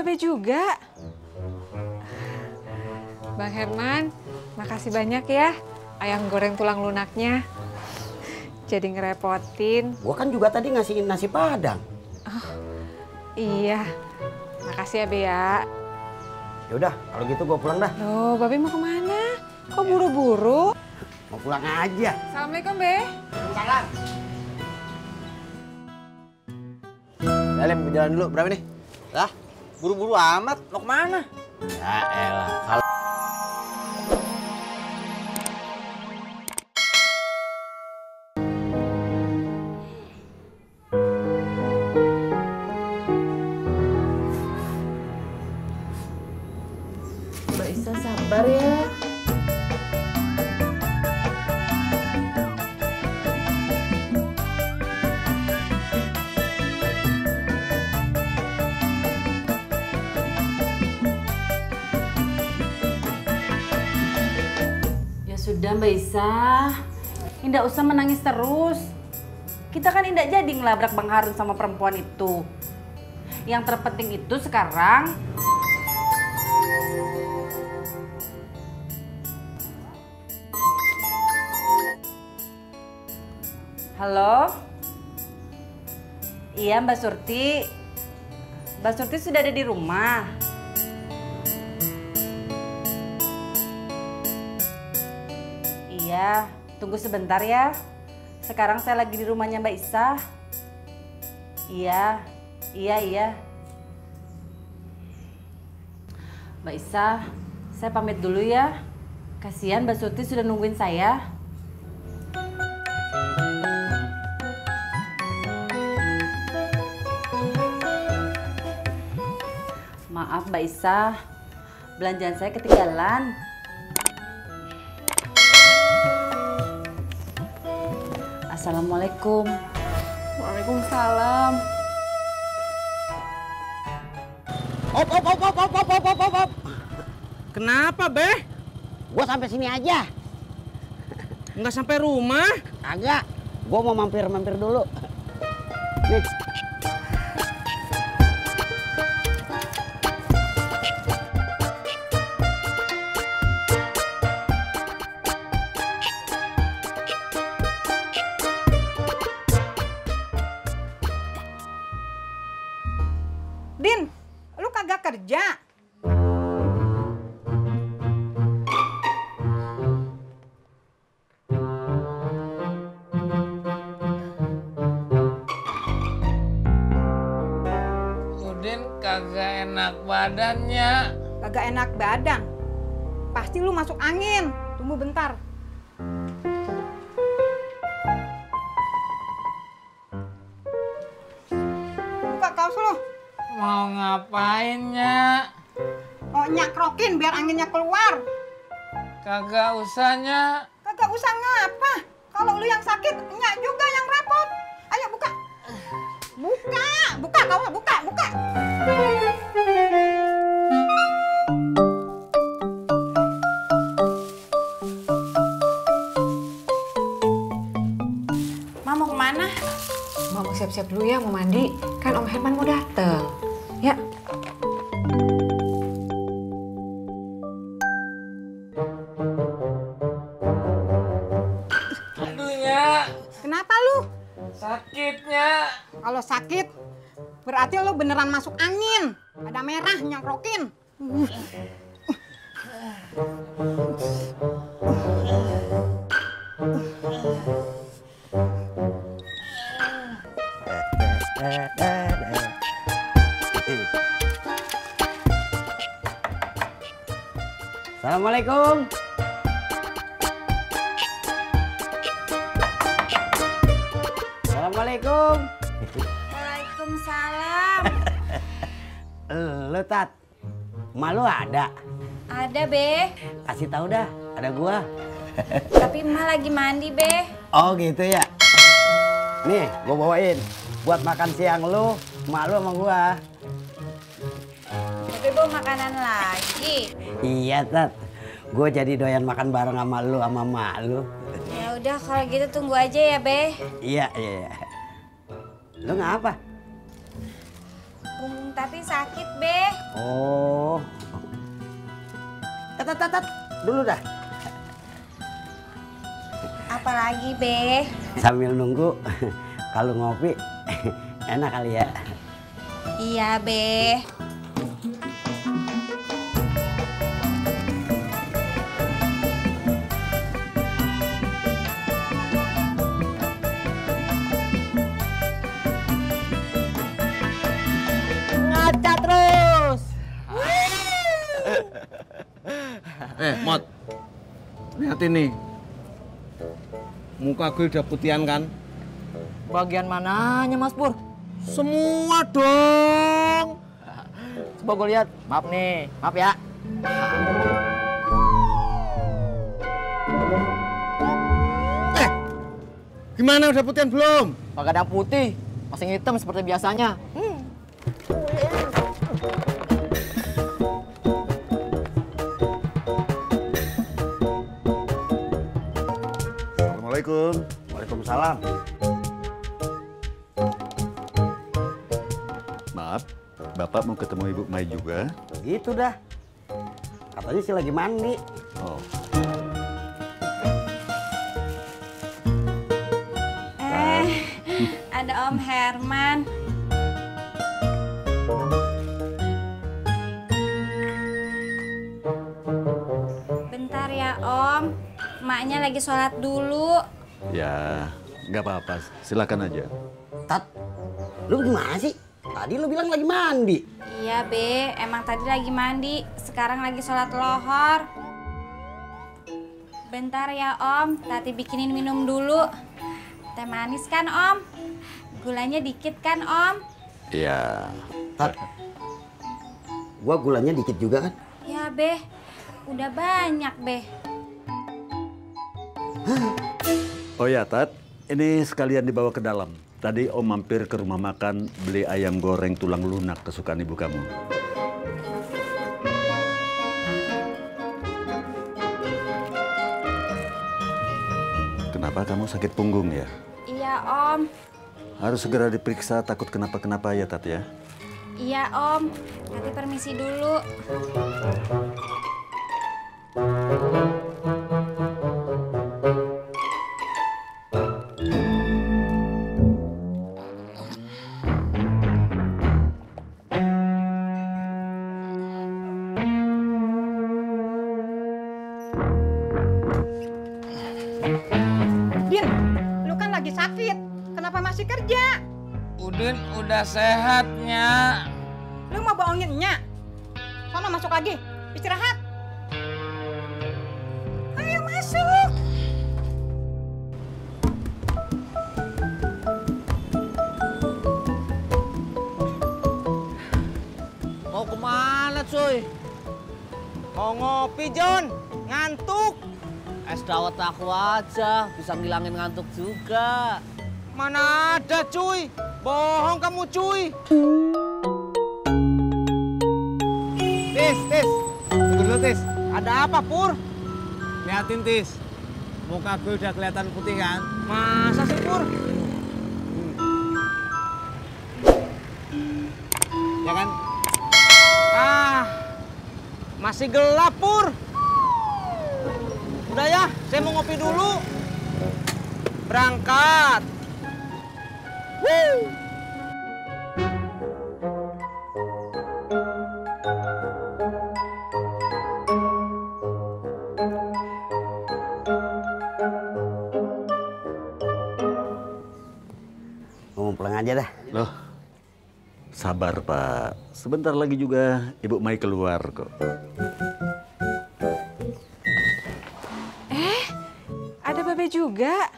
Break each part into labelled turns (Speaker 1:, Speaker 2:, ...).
Speaker 1: Babe juga. Bang Herman, makasih banyak ya ayam goreng tulang lunaknya. Jadi ngerepotin.
Speaker 2: Gua kan juga tadi ngasihin nasi padang.
Speaker 1: Oh, iya. Makasih ya, Be ya.
Speaker 2: Yaudah, kalau gitu gua pulang dah.
Speaker 1: Loh, Babe mau kemana? Kok buru-buru?
Speaker 2: Mau pulang aja.
Speaker 1: Assalamualaikum, Be.
Speaker 2: Salam. Lem, jalan dulu. Berapa nih?
Speaker 3: Lah, buru-buru amat. Mau kemana?
Speaker 2: Ya elah. Kalau
Speaker 4: Mbak Isa sabar ya. Ya sudah Mbak Isa, Indah usah menangis terus. Kita kan Indah jadi ngelabrak Bang Harun sama perempuan itu. Yang terpenting itu sekarang halo? Iya Mbak Surti. Mbak Surti sudah ada di rumah. Iya, tunggu sebentar ya. Sekarang saya lagi di rumahnya Mbak Isa. Iya, iya. Mbak Isa, saya pamit dulu ya. Kasihan Mbak Surti sudah nungguin saya. Maaf Mbak Isa, belanjaan saya ketinggalan. Assalamualaikum.
Speaker 1: Waalaikumsalam.
Speaker 2: Op.
Speaker 3: Kenapa, Be?
Speaker 2: Gua sampai sini aja.
Speaker 3: Nggak sampai rumah?
Speaker 2: Kagak. Gua mau mampir dulu. Nih.
Speaker 5: Din, lu kagak kerja?
Speaker 6: Udin kagak enak badannya.
Speaker 5: Kagak enak badan. Pasti lu masuk angin. Tunggu bentar. Buka kaos lu.
Speaker 6: Mau ngapainnya?
Speaker 5: Mau nyakrokin biar anginnya keluar.
Speaker 6: Kagak usahnya.
Speaker 5: Kagak usah ngapa. Kalau lu yang sakit, nyak juga yang repot. Ayo buka. Buka kaos, buka.
Speaker 4: Ma mau kemana?
Speaker 1: Mau siap-siap dulu ya, mau mandi. Kan Om Herman mau dateng. Ya.
Speaker 6: Aduhnya,
Speaker 5: Kenapa lu?
Speaker 6: sakitnya.
Speaker 5: Kalau sakit, berarti lu beneran masuk angin. Ada merah nyakrokin.
Speaker 2: Assalamualaikum. Assalamualaikum.
Speaker 4: Waalaikumsalam.
Speaker 2: Lu Tat, malu ada?
Speaker 4: Ada Be,
Speaker 2: Kasih tahu dah, ada gua.
Speaker 4: tapi emak lagi mandi Be.
Speaker 2: Oh gitu ya. Nih, gua bawain buat makan siang lu, emak lu sama gua.
Speaker 4: Tapi bawa makanan lagi.
Speaker 2: Iya Tat, gua jadi doyan makan bareng sama lu sama emak lu.
Speaker 4: Ya udah kalau gitu tunggu aja ya Be.
Speaker 2: Iya. Lu ngapa?
Speaker 7: Punggung Tati sakit, Be.
Speaker 2: Oh. Tat, dulu dah.
Speaker 7: Apalagi, Be?
Speaker 2: Sambil nunggu, kalau ngopi enak kali ya.
Speaker 7: Iya, Be.
Speaker 3: Ngaca terus. Mot. Lihat ini. Muka gue udah putihan kan?
Speaker 8: Bagian mananya Mas Pur?
Speaker 3: Semua dong.
Speaker 8: Coba gue lihat. Maaf nih, maaf ya.
Speaker 3: Gimana udah putihan belum?
Speaker 8: Kagak ada yang putih, masih hitam seperti biasanya.
Speaker 9: Assalamualaikum.
Speaker 2: Waalaikumsalam.
Speaker 9: Maaf, Bapak mau ketemu Ibu Mai juga?
Speaker 2: Gitu dah. Katanya sih lagi mandi.
Speaker 9: Oh,
Speaker 7: Ada Om Herman. Bentar ya, Om. Emaknya lagi sholat dulu.
Speaker 9: ya nggak apa-apa. Silakan aja.
Speaker 2: Tat, lu gimana sih? Tadi lu bilang lagi mandi.
Speaker 7: Iya, Be. Emang tadi lagi mandi. Sekarang lagi sholat lohor. Bentar ya, Om. Tati bikinin minum dulu. Teh manis kan, Om? Gulanya dikit kan, Om?
Speaker 9: Ya,
Speaker 2: Tat, gua gulanya dikit juga kan?
Speaker 7: Ya, Be. Udah banyak, Be.
Speaker 9: oh ya Tat, ini sekalian dibawa ke dalam. Tadi Om mampir ke rumah makan beli ayam goreng tulang lunak kesukaan ibu kamu. Kenapa kamu sakit punggung ya?
Speaker 7: Iya, Om.
Speaker 9: Harus segera diperiksa, takut kenapa-kenapa ya Tat ya.
Speaker 7: Iya, Om. Tati permisi dulu.
Speaker 5: Din, lu kan lagi sakit. Kenapa masih kerja?
Speaker 6: Udin udah sehatnya.
Speaker 5: Lu mau bohongin Nya? Sono masuk lagi. Istirahat. Ayo masuk.
Speaker 3: Mau kemana cuy? Mau ngopi John? Ngantuk?
Speaker 8: Es dawet aku aja, bisa ngilangin ngantuk juga.
Speaker 3: Mana ada cuy? Bohong kamu cuy. Tis. Tunggu dulu Tis. Ada apa Pur? Liatin Tis. Muka gue udah kelihatan putih kan? Masa sih Pur? Ya kan? Masih gelap Pur. Udah ya, saya mau ngopi dulu. Berangkat. Woo!
Speaker 2: Mau pulang aja dah.
Speaker 9: Loh, sabar Pak. Sebentar lagi juga Ibu Mai keluar kok.
Speaker 1: Ada Babe juga.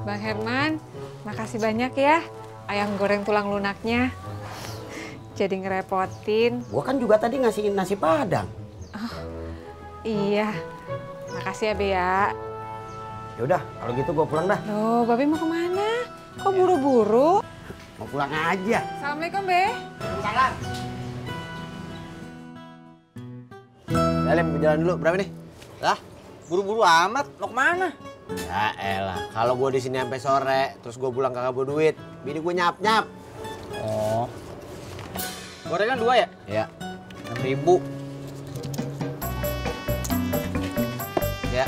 Speaker 1: Bang Herman, makasih banyak ya ayam goreng tulang lunaknya. Jadi ngerepotin.
Speaker 2: Gua kan juga tadi ngasihin nasi padang.
Speaker 1: Iya, makasih ya Be ya.
Speaker 2: Yaudah, kalau gitu gua pulang dah.
Speaker 1: Loh, Babe mau kemana? Kok buru-buru?
Speaker 2: Mau pulang aja.
Speaker 1: Assalamualaikum Be.
Speaker 2: Salam.
Speaker 3: Dalam jalan dulu, berapa nih?
Speaker 10: Lah, buru-buru amat. Mau kemana?
Speaker 3: Ya elah, kalau gue di sini sampai sore, terus gue pulang kagak bawa duit, bini gue nyap-nyap.
Speaker 10: Gorengan 2 ya?
Speaker 8: Ya.
Speaker 10: 6.000. Ya.